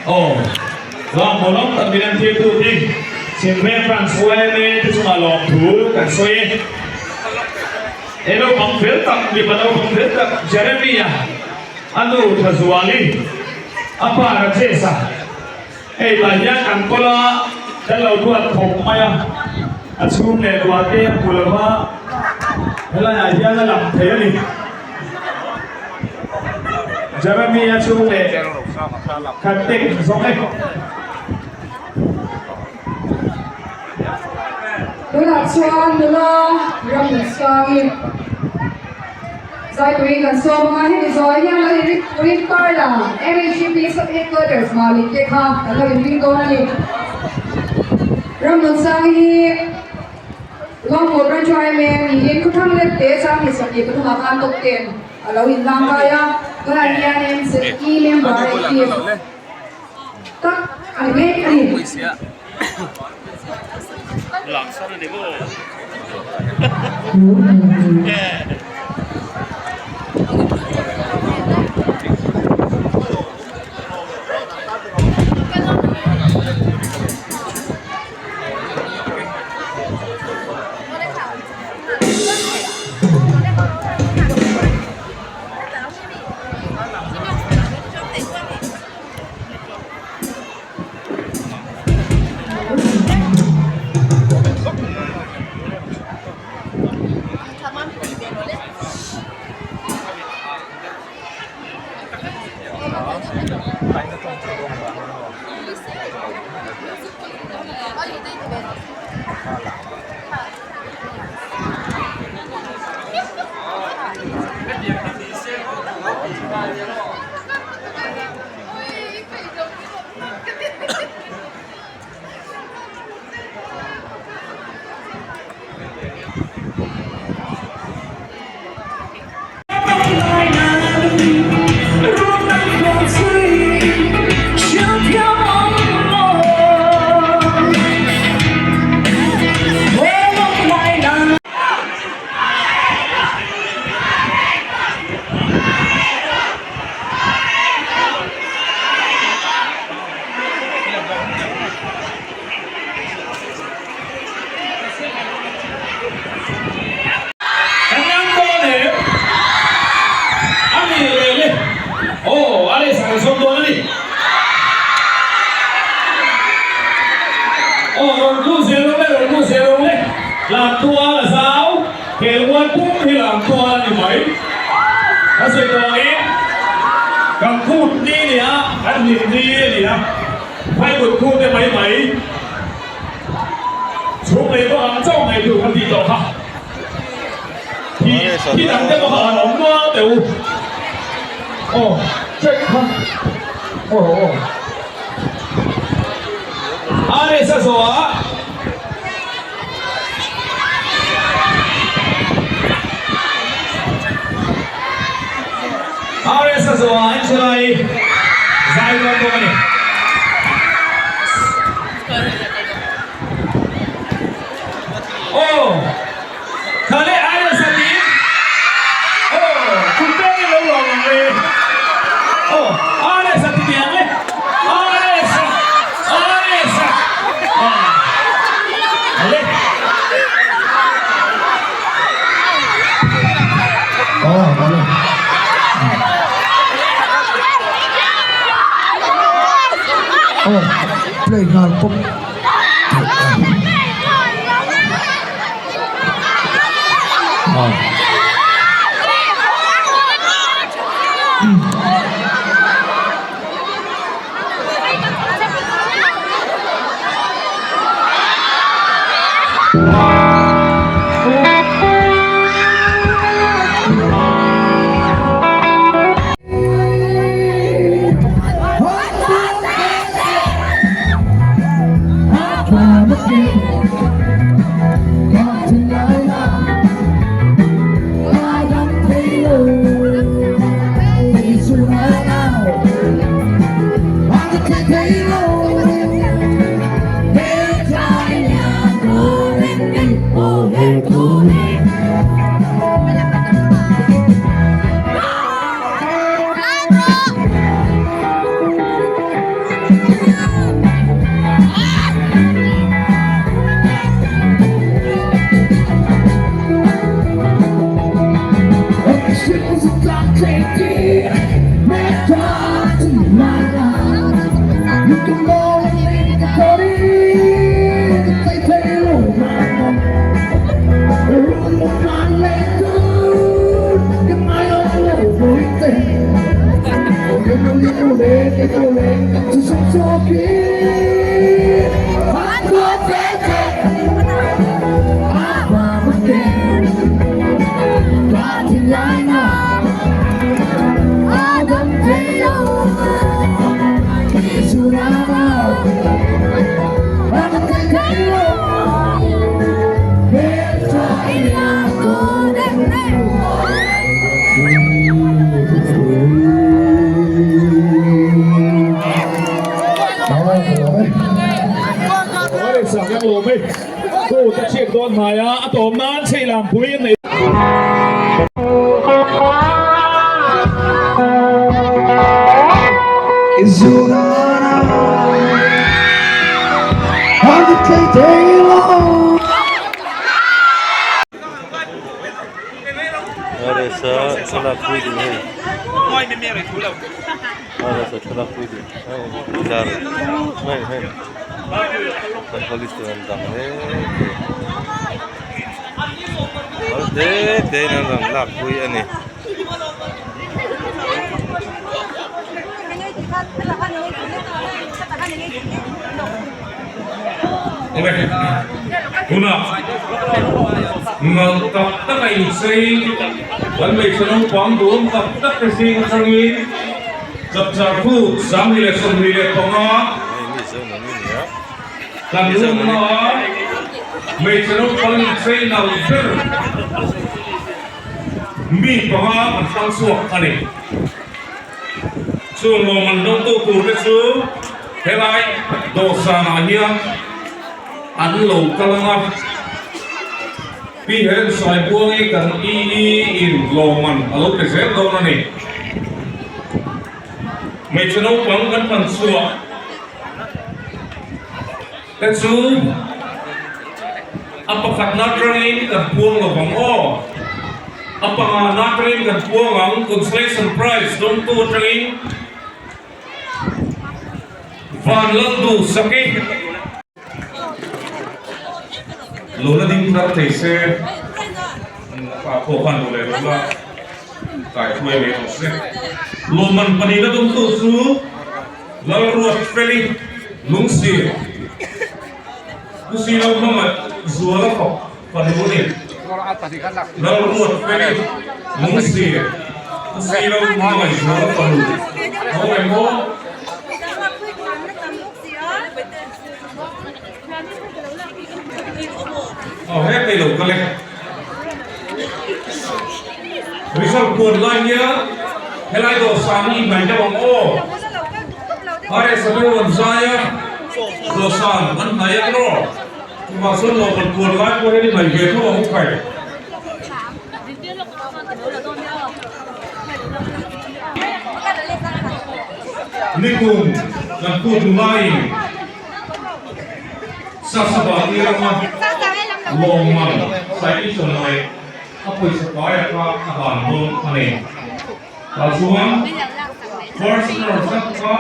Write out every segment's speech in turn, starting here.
Aw, Ram Mawlawm tak min an thirtute Chhimveng Branch yma te chungah lawmthu kan sawi e. He naupang fel tak, mipa naupang fel tak Jeremy-a, a nu Thazuali, a pa Rajesh-a hei tah hian an kawl a, kan lo duat khawp mai a, a chhung leh duahte a hmu lo va, helaiah hian a lang thei a ni. Jeremy-a chhung leh khat tek zawng e. Tunah chuan nula ram Sangi Zaituin kan sawm anga hemi zawi hian lo inring turin Parla MHP Sub Headquarters Malik te kha kan lo inring dawn a ni. Ramnunsangi hi Lawngkaw Branch yma niin Khawthlang let te Sanghnih 23 ah khan top ten a lo inhlang kai a, tunah hian MZE member active tak a ni mek a ni. Kan nang dawn em? A ni leh le. Aw, a leh kan sawm dawn a ni. Aw, rawn ku zel rawh le, rawn ku zel rawh le. Lamtual a zau, Helmuan pum hi lamtual a ni mai. Ka sawi tawh angin, kan khut ni a ni a, kan hlim ni a ni a, Phai kut khute mai mai. Chhung lei pawh ang chauh ngaih tur kan tih tawh kha. Thi thi dang te pawh kha han awm nual teh u. Aw check kha. Aw aw. RS a zawh a. RS a zawh a Angela-i zai dawn bawk a ni. Aw kha le RS a tiin aw kum peng in lo lawm ang le aw RS a ti teh ang le RS a RS a ah le. Aw play nghal pawp teh a. dawn hnai a, a tawp nan chheilam pui an nei. Rsa thlalak pui duh hei Rsa thlalak pui duh lar hei hei kan police te an dang hle hei te te in an rawn lak pui a ni. Hunah nalh tak tak a inchei kan hmeichhe naupang duhawm tak tak te zing atangin chapchar phut 2025 kan lungna a hmeichhe naupang inchei nalh ber mi panga an hrang chhuak a ni. Chung lawmman dawngtu tur te chu helai dawhsan ah hian an lo kal ang a, Pi Helen Saibuangi kan EE in lawmman a lo pe zel dawn a ni. Hmeichhe naupang kan hman chhuah te chu a pakhatna atangin kan puang lo vang aw. A pangana atangin kan puang ang, consolation prize dawngtu atangin Vanlaldu Saki lo la ding thar thei se, pa pawh khan duh leh lo la kai hruai mai rawh se. Lawmman pahnihna dawngtu chu Lalruat Feli Lungsir, Pu Silo Hmangaih Zuala fak Fanu a ni. Lalruat Feli Lungsir, Pu Silo Hmangaih Zuala fanu ho em aw? Aw hetei lo kal e. Result puan lai hian helai dawhsan hi inhnaih deuh ang aw. RS a deuh an zai a, dawhsan an hnaih ang rawh. Chuvang chuan lawmman puan lai pawh hian inhnaih ve tho ang u khai. Nikum kan put nulaiin Sasaba tiranga lawmman citation leh a pawisa paia kha a dan dawn a ni. Tah chuan first runners up kha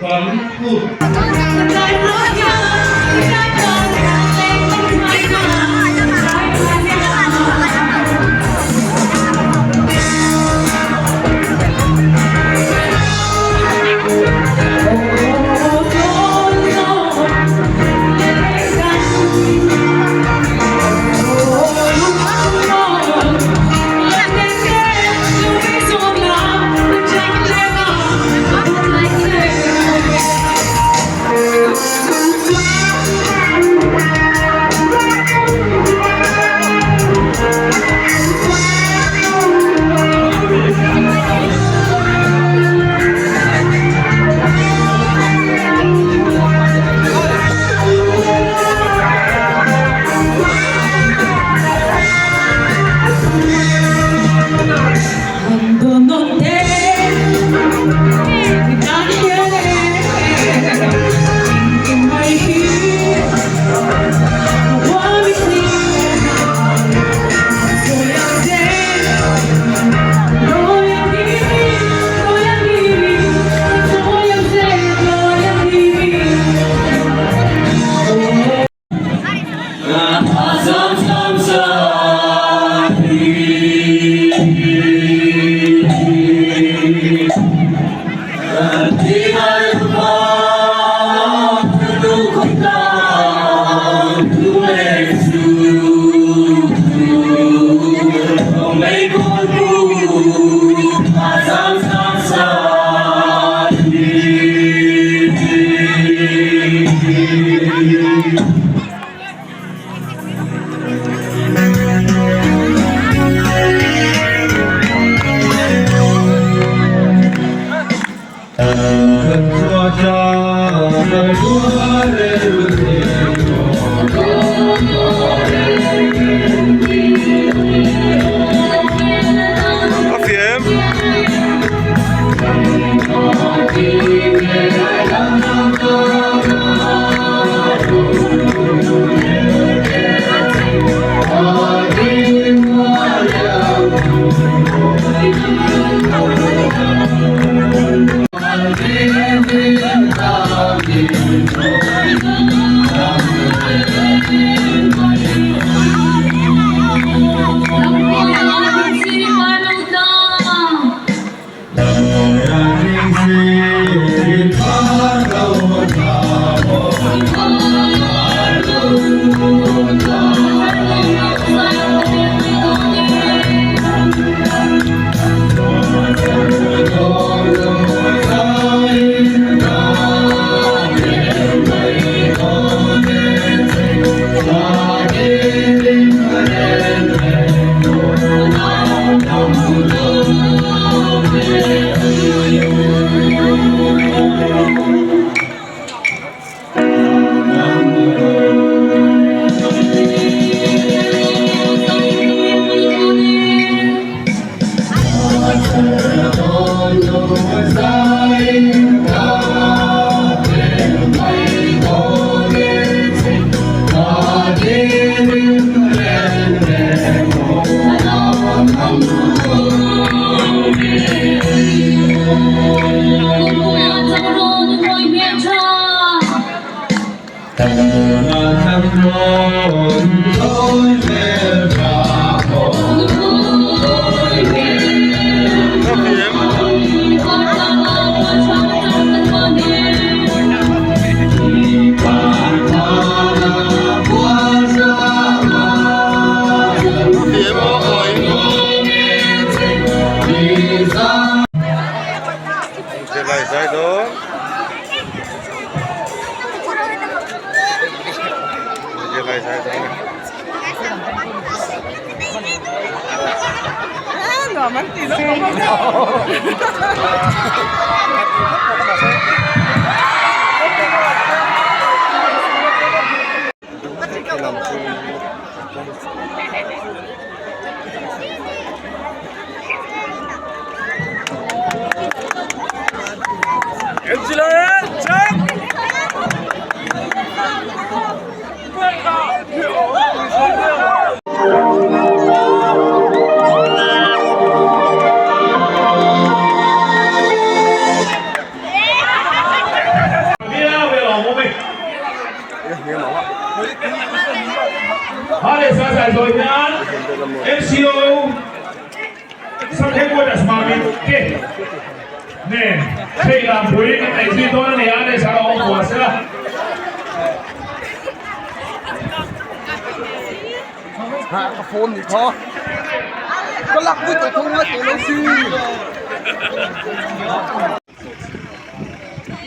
kan put.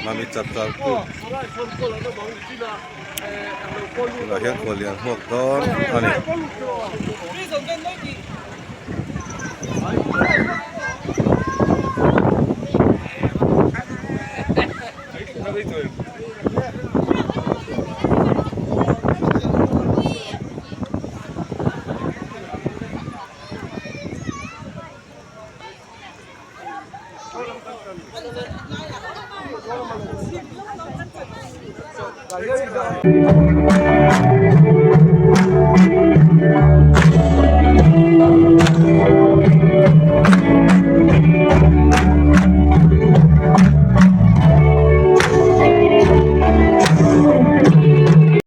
Mami chapchar kut tunah hian khuallian hmuak dawn a ni.